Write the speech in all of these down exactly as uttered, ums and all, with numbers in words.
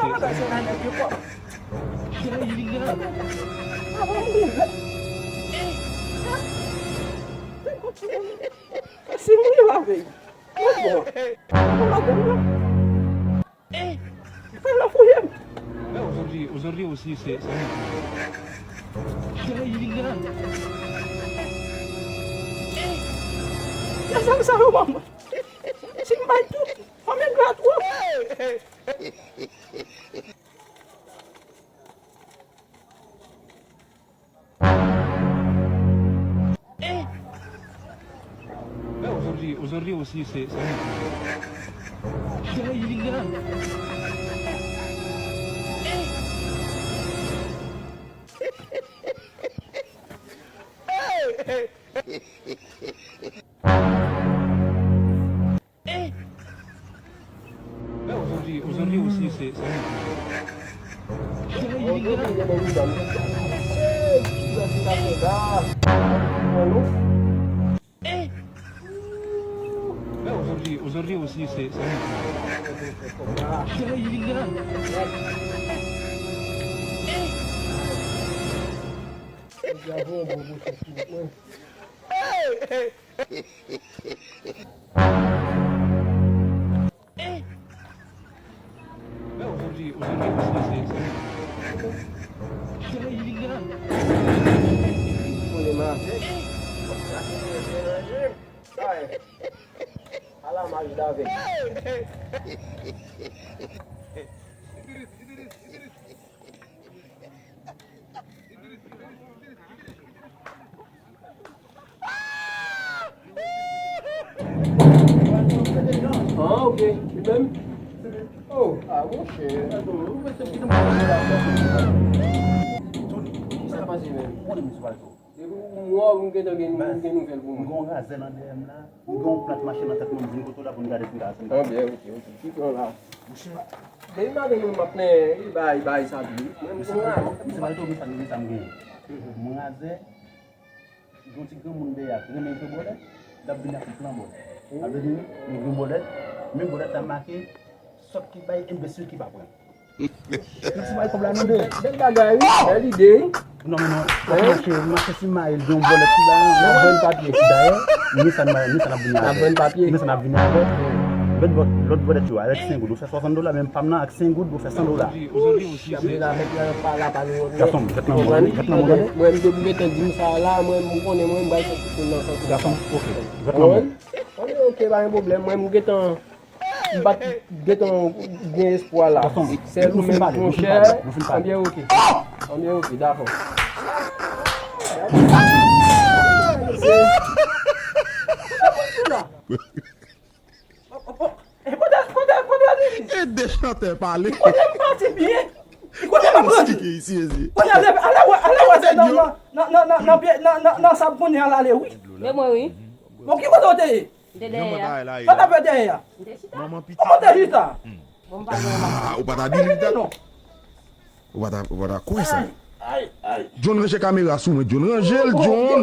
Bagay sa nan nèg yo kòb. Jayina. Avan m rive. Si m rive avè l. Mwen bon. Mwen madanm nan. Fè l fouye m. Aujourd'hui, aujourd'hui aussi, c'est, c'est... Jayina. Lè zam sa yo ban mwen. Si m bay tout, fò m engra twòp. Aujourd'hui, aujourd'hui aussi, c'est, c'est... Jayina. Aujourd'hui, aujourd'hui aussi, c'est, c'est... Aujourd'hui, aujourd'hui aussi, c'est, c'est... Aujourd'hui, aujourd'hui aussi, c'est, c'est... Jayina. Mwen avèk. Sa se mwen deranje m. Ay. Ala maj davèk. Ah, ok. Li menm? Oh, ah, monchè. Sa pase menm? Depi ou mò, ou gentan gen, ou gen nouvèl pou mwen. M gen yon razè nan dèyè m la. M gen yon plant mache nan tèt mwen, m vin kote w la pou n gade si m ka. Anben, ok, ok. Kite w la. Monchè. Depi maten mwen m ap plenyen, li bay, bay sa tou. Mwen, m gen yon razè. Misye pral tou, men sa, men sa m genyen. M razè, gen yon ti granmoun dèyè a, ki renmen granbòlèt, l ap vini ak yon plan bòlèt. Sa vle di, yon granbòlèt, men bòlèt la make, sòt ki bay, enbesil ki pa pran. Mèsi bay kòb la, non, de. Bèl bagay, wi. Bèl ide, wi. Non, men non. Ap mache, mache si mayèl, gen yon bòlèt ki bay, n ap vann papye. Dayè, men sa, men sa n ap vini avè. N ap vann papye. Men sa n ap vini avè. Lòt bò-, lòt bòlèt yo, avèk senk goud, ou fè swasant dola, men pa m nan ak senk goud, ou fè san dola. Wi, wi, wi. Gason, jèt nan mwen, jèt nan mwen, tande. Mwen, m te pou gentan di m sa la, mwen, m konnen mwen, m bay fè tout moun nan. Gason, ok, jèt nan mwen. Anben, ok, pa gen pwoblèm. Mwen, m gentan, m pa t gentan gen espwa la. Gason, sèl ou menm, monchè. Anben, ok. Anben, ok, dakò. Oh, oh, oh. E kote, kote, kote Aziz? E de chantè pale. Kote m pati byen? Kote m ap rann? Kote ale, ale wè, ale wè se nan, nan, nan, nan, nan, nan, nan, nan sab konnen al ale, wi. Men mwen, wi. Bon, ki kote w te ye? M te dèyè a. Sa w t ap fè dèyè a? M te chita. Kòman w te chita? Bon, m pa gen yon... Ah, ou pa ta di li, non. Ou pa ta, ou pa ta kwè sa. Ay, ay, ay. John, ranje kamera sou mwen, John. Ranje l, John.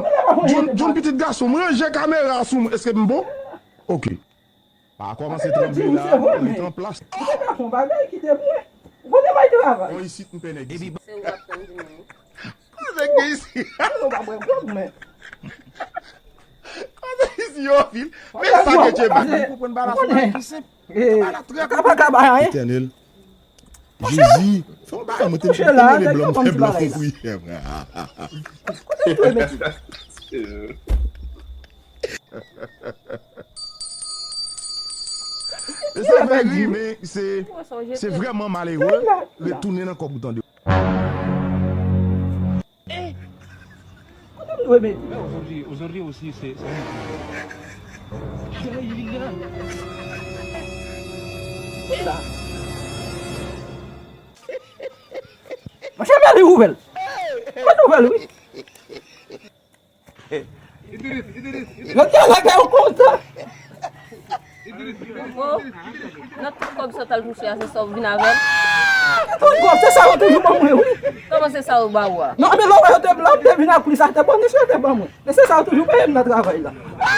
John, John, pitit gason m, ranje kamera sou mwen. Èske m bon? Ok. Pa kòmanse tranble la, ret an plas. Ou te ka fè yon bagay ki te bon. Ou konnen bay travay. Bon, isit, m pè nèg isit. Se ou k ap tann di mwen. Kote gen isit? Ou pa bwè gwòg, men. Kote isit, yo, vil? Men sa ke Dye ba. Ou konprann bagay la, se yon bagay ki senp. Bagay la trè konplike. Etènèl. Jezi, fè yon bagay, mwen te mele blan, mwen fè blan fon pou yè. Kote w mete? E sa vre wi, men se, se vrèman malere retounen nan kòb ou tande. Kote m dwe mete? Aujourd'hui, aujourd'hui aussi, c'est, c'est... Jayina. Kisa? Monchè, men li ouvè l. Mwen ouvè l, wi. Yo te la gen yon kontan. Bon, nan tout kòb sa w t al touche a, se sa w vin avè l? Tout kòb, se sa yo toujou ban mwen, wi. Kòman se sa yo ba ou a? Non, men lè w wè yo te, lè yo te vin ak plis sa, te bon, se yo te ban mwen. Men se sa yo toujou peye m nan travay la.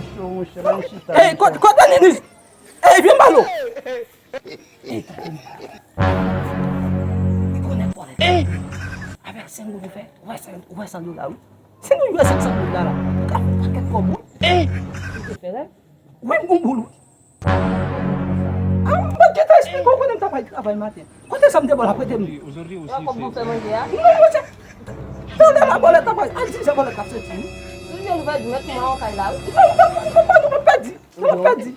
bagay cho, monchè, pa gen chita. Ey, kote Niniz? Ey, vin ba l. Ey, tande. Li konnen bòlèt. Avèk senk goud ou fè, ou wè san, ou wè san dola, wi. Si nou jwe senk san goud la, la, ou ka fè yon pakèt kòb, wi. Ou te fè rèv? Wi, m gon boul, wi. A, m pa t gentan esplike w, konnen m t ap al travay maten. Kote sa m te ba w la, prete m li. Wè kòb pou fè manje a? Non, monchè. Talè la bòlèt la pral, a dizè bòlèt la ap soti, wi. Si w jwenn ouvè di, mèt ou mawon kay la, wi. Non, m pa, m pa, m pa, nou p ap pèdi. Nou p ap pèdi.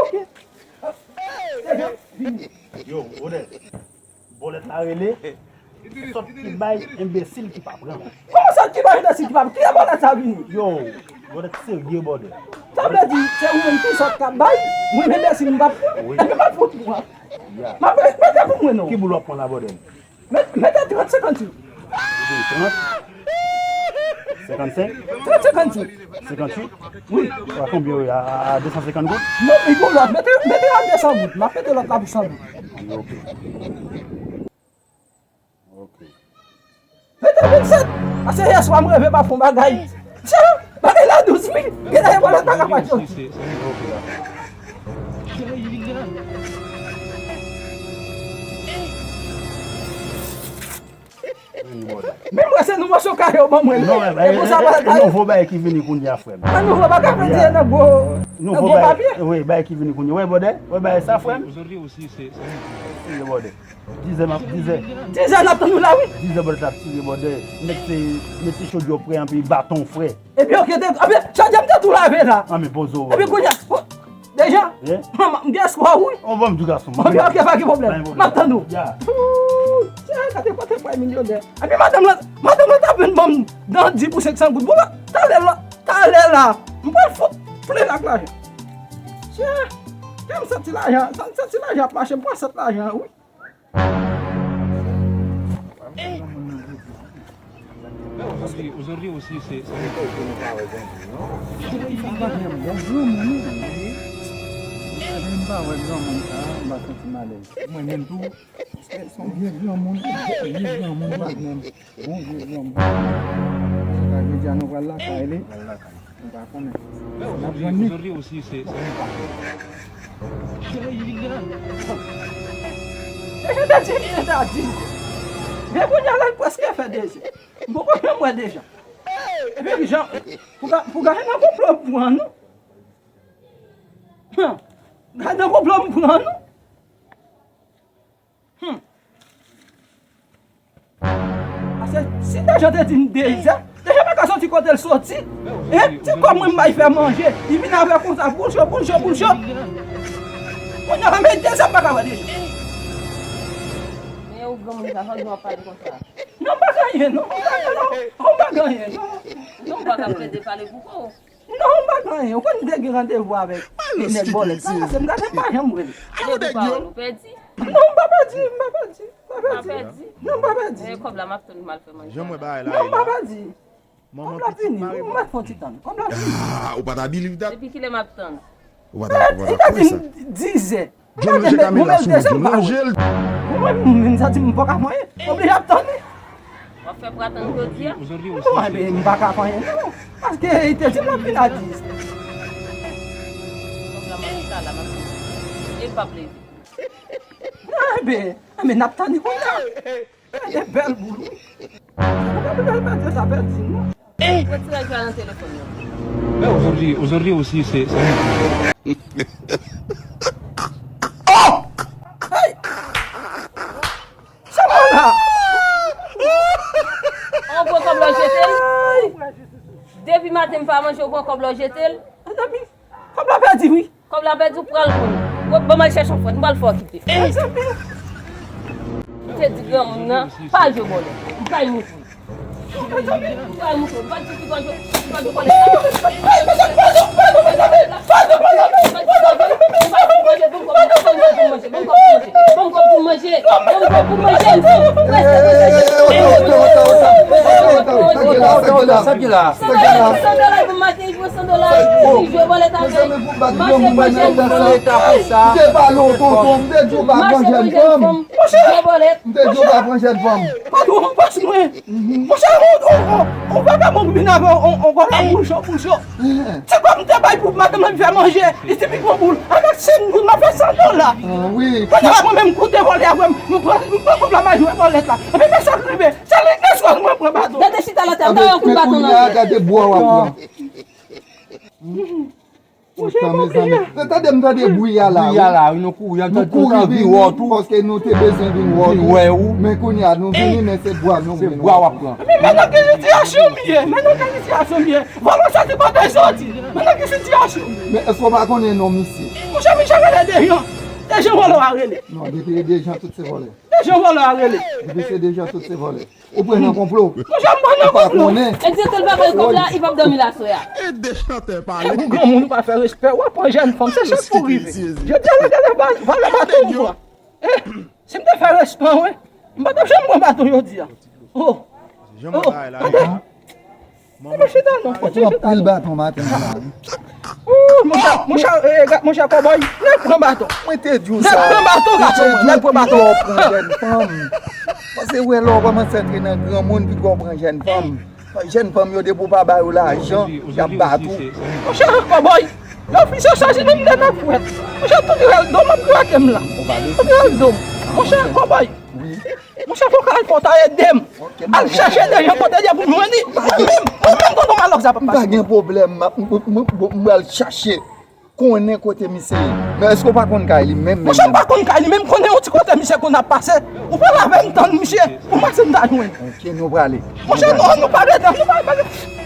Ok. Yo, Odè. Bòlèt la rele. Sòt ki bay enbesil ki pa pran. Kòman sòt ki bay enbesil ki pa pran? Kilè bòlèt sa vini? Yo, bòlèt serye, bòdè. Sa vle di, se ou menm ki sòt k ap bay, mwen enbesil m p ap pran? Wi. Epi m ap fout ou an. Ya. M ap mete pou mwen non. Ki boul w ap pran la, bòdè? Met, mete trant senkanntuit. Trant? Senkannsenk? Trant senkanntuit. Senkanntuit? Wi. A konbyen wi? A, a, a de san senkant goud? Non, li gon lòt. Mete, mete a de san goud. M ap mete lòt la pou san goud. Ok. Ok. Mete vennsèt. Paske yè swa m reve m ap fè yon bagay. Tcha! Bagay la dous, wi. Gen lè bòlèt la ka pa jwenn. Men mwen se nouvo choka yo ban mwen. Non, e, e, e, e, e nouvo bagay ki vini kounye a, frè m. An nouvo bagay vle di nan gwo, nan gwo papye. Wi, bagay ki vini kounye. Wè, bòdè? Wè, bagay sa, frè m. Wi, bòdè. Dizè, m ap, dizè. Dizè, n ap tann ou la, wi. Dizè, bòdè, t ap tire, bòdè. Nèg se, nèg se chodyè prè, anpi baton frè. Epi, oke, te, epi, chodyè m te tou lave la. An, men poze w. Epi, kounye a, Dejan, manman, m gen espwa, wi. Ou ban m di gason. Oke, oke, pa gen pwoblèm. M ap tann ou. Ya. Ooh, tcha, gade kote pwè milyonè. Epi madanm lan, madanm lan t ap vin ban m nan di pou senk san goud. Bon, talè la, talè la, m pral fout plen ak lajan. Tcha, kè m santi lajan, m santi lajan ap mache, m pral sant lajan, wi. Ey! Ozodri, ozodri osi, se, se... Bon granmoun, wi. M pa wè granmoun sa, m pa santi m alèz. Mwen menm tou, se yon vye granmoun, vye granmoun, patnè m. Bon vye granmoun. Sa vle di a nou pral lakay li. Nou pa konnen. N ap jwenn li. Ozodri osi, se, se... Deja te di, deja te di. Men kounye a la, l prèske fè de zè. M poko janm wè deja. Epi ki jan, pou ga-, pou gade nan konplo m pran nou. Hum. Gade nan konplo m pran nou. Hum. Paske si deja te di m deja, deja pa ka soti kote l soti. E ti kòb mwen m bay fè manje, li vin avè konsa, boul cho, boul cho, boul cho. Kounye a la, men deja m pa ka wè deja. Men ou granmoun sa, fòk nou ap pale konsa. Non, m pa gen anyen, non. M pa gen anyen, non. M pa gen anyen, non. Non, ou pa ka plede pale pou kò w. Non, m pa gen anyen. Ou konn m te gen randevou avèk nèg bòlèt. Sa pase, m gade, m pa janm wè l. Kote pawòl ou pèdi? Non, m pa pèdi, m pa pèdi, m pa pèdi. Non, m pa pèdi. E kòb la, m ap tann pou m al fè manje. Jan m wè bagay la ye la. Non, m pa pèdi. Kòb la vini, ou mèt fè yon ti tann. Kòb la vini. Ah, ou pa ta believe that? Depi kilè m ap tann? Ou pa ta, ou pa ta kwè sa. Li te di m dizè. John Roger Camela sou moun, John Roger. Mwen menm, m santi m pa ka fè anyen. Oblije ap tann li. W ap fè pou atann jodi a? Bon, enben, m pa ka fè anyen, non. Paske li te di m l ap vin a dis. Kòm la, m ap chita la, m ap tann. E l p ap leve. Enben, enben, n ap tann li kounye a. Gade bèl boul, wi. Sa pa bèl, bèl, bèl, sa pèdi, non. Retire jwa nan telefòn nan. Men ozodri, ozodri osi, se, se... Oh! Hey! Sa pa la! Ou pran kòb la, w jete l? Depi maten m pa manje, ou pran kòb la, w jete l? Kòb la pèdi, wi. Kòb la pèdi, ou pral konn. Bon, ban m al chèche yon frèt, m pral fè w kite. Mezanmi. M te di granmoun nan, pa al jwe bòlèt. M pral moutre w. M pral moutre w. M pa di w ki pral jwe, ki pral jwe bòlèt. Ban m kòb pou manje. Ban m kòb pou manje. Ban m kòb pou manje. Ban m kòb pou manje. Ban m kòb pou manje. Ban m kòb pou manje. Sa ki la? San dola pou maten. San dola, li jwe bòlèt avè l. Mache pran jèn fanm. M te pale w, tonton, m te di w pa pran jèn fanm. Jwe bòlèt. M te di w pa pran jèn fanm. Patwon, pas mwen. Monchè, on, on, on, on vagabon vin avè on, on kòb la, boul cho, boul cho. Se kòb m te bay pou madanm nan vin fè manje, li di m li pran boul. Avèk senk goud, m ap fè san dola. Ah, wi. Kounye a la, mwen menm, m koute vòlè a, mwen, m pran, m pran kòb la, m al jwe bòlèt la. Epi, men sa k rive, se li ki sòz mwen pran baton. Gade chita la, ta yon kout baton nan tèt. Gade bwa w ap pran. Monchè, m oblije. Tande, m tande bri a la, wi. Bri a la, wi, nou kouri, nou kouri vin, paske nou te bezwen vin wè w. Men kounye a, nou vini, men se bwa nou vin wè. Se bwa w ap pran. Men, men nan ki sitiyasyon m ye, men nan ki sitiyasyon m ye. Vòlè soti kote l soti. Men nan ki sitiyasyon m ye. Men èske w pa konnen non misye? Monchè, misye rele Dejan. Dejan vòlè a rele. Non, depi e Dejan, tout se vòlè. Dejan vòlè a rele. Depi se Dejan, tout se vòlè. Ou pran nan konplo. Monchè, m pran nan konplo. Ou pa konnen. Egzakte, l pa bay kòb la, li p ap dòmi la aswè a. E de chantè pale. Ou granmoun, ou pa fè respè, w ap pran jèn fanm, se sa k pou rive. Jodi a la, gade valè baton ou pran. Eh, si m te fè respè, wi, m pa t ap janm pran baton jodi a. Oh. Jan m bay la. Ou pa chita non, ou pa chita non. Ou pran anpil baton maten an la, wi. Ooh, monchè, monchè, eh, ga-, monchè kòbòy, nèg pran baton. Mwen te di w sa. Nèg pran baton, gason mwen, nèg pran baton. Mwen te di w pito w pran jèn fanm. Paske wè lè w kòmanse antre nan granmoun, pito w pran jèn fanm. Jèn fanm yo, depi w pa ba yo lajan, y ap bat ou. Monchè kòbòy, yo fè sa, sa, se menm de nan fwèt. Monchè, tout rèl do m ap krake m la. Tout rèl do m. Monchè kòbòy. Wi. Monchè, fò w al fò w ta ede m. Al chèche Dejan kote l ye pou m jwenn li. Mwen menm, mwen menm, tonton Malòk sa, papa. Pa gen pwoblèm, m, m, m, m, m pral chache konnen kote misye ye. Men èske w pa konn kay li menm, menm? Monchè, m pa konn kay li, men m konnen yon ti kote misye konn ap pase. Ou pral avè m tann misye, pou m pase m ta jwenn. Ok, nou prale. Monchè, non, nou pa rete, nou pa, pa,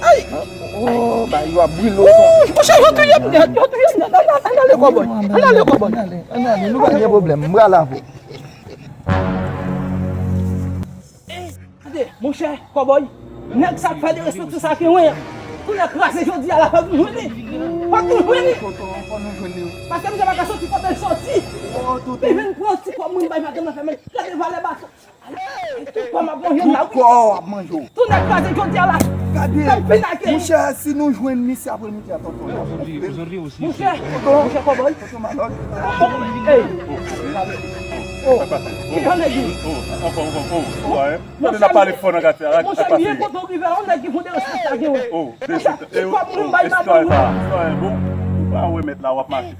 ay! Oh, ba yo ap brile w. Monchè, yo touye m nèt, yo touye m nèt. Ann, ann, ann ale, kòbòy. Ann ale, kòbòy. Ann ale, ann ale, nou pa gen pwoblèm, m pral avè w. Tande, monchè, kòbòy, nèg sa k fè derespekte sa ke mwen an. Pou nèg kraze jodi a la, fòk nou jwenn li. Fòk nou jwenn li. Fòk nou jwenn li, wi. Paske misye pa ka soti kote l soti. Li vin pran ti kòb mwen bay madanm nan fè men. Gade valè baton. Ti M ap manje m la, wi. Pou kò w ap manje w. Tou nèg kraze jodi a la. Gade, m ap fin ak li. Monchè, si nou jwenn misye apre midi a, tonton. Monchè, monchè, kòbòy. Tonton Malòt. Ey. Oh, ki jan nèg li? Monchè, n ap pale fò nan katye a, monchè, byen kontan w rive a, yon nèg ki fon derespekte gen wè. Monchè, ti kòb mwen bay madanm mwen. Ou pa wè mèt la, w ap mache.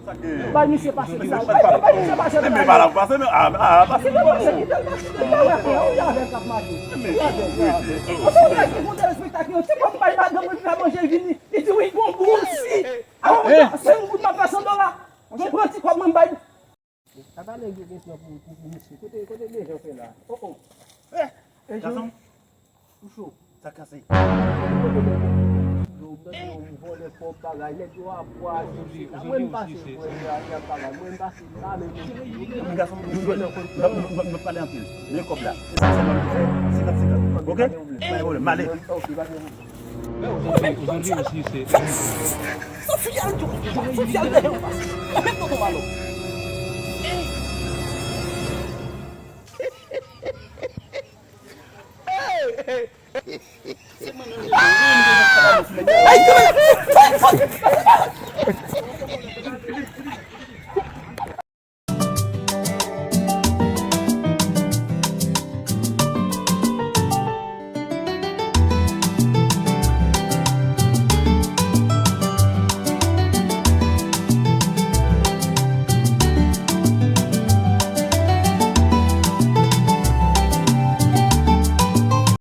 Bay misye pase, bay misye pase. Men pa la pase, men a, a, pase. Kite l pase, kite l pase. Li pa wè frè, ou avè l k ap mache. Ou avè l. Ou son nèg ki fon derespekte gen wè. Ti kòb bay madanm mwen, li fè manje vini. Li di wi, gon gou osi. A, se yon goud m ap fè san dola. Mwen pran ti kòb mwen bay. Sa pa nèg yo kesyon pou, pou, pou misye. Kote, kote Dejan fè la? Oh, oh. Eh, eh, Jean. Gason. Ou cho. Sa k pase? Kote nèg yo? Yo, m tande yon vòlè kòb bagay. Nèg yo ap bwa jodi. Mwen m pase, frè, y ap bagay. Mwen m pase la, men mwen. Men gason, m, m, m, m pale anpil. Men kòb la. Se sa sèlman m fè. Senkant senkant. Oke? Pa gen pwoblèm. M ale. Ok, pa gen pwoblèm. Sofia, Sofia, dèyè w pase. Mwen menm tonton Malo.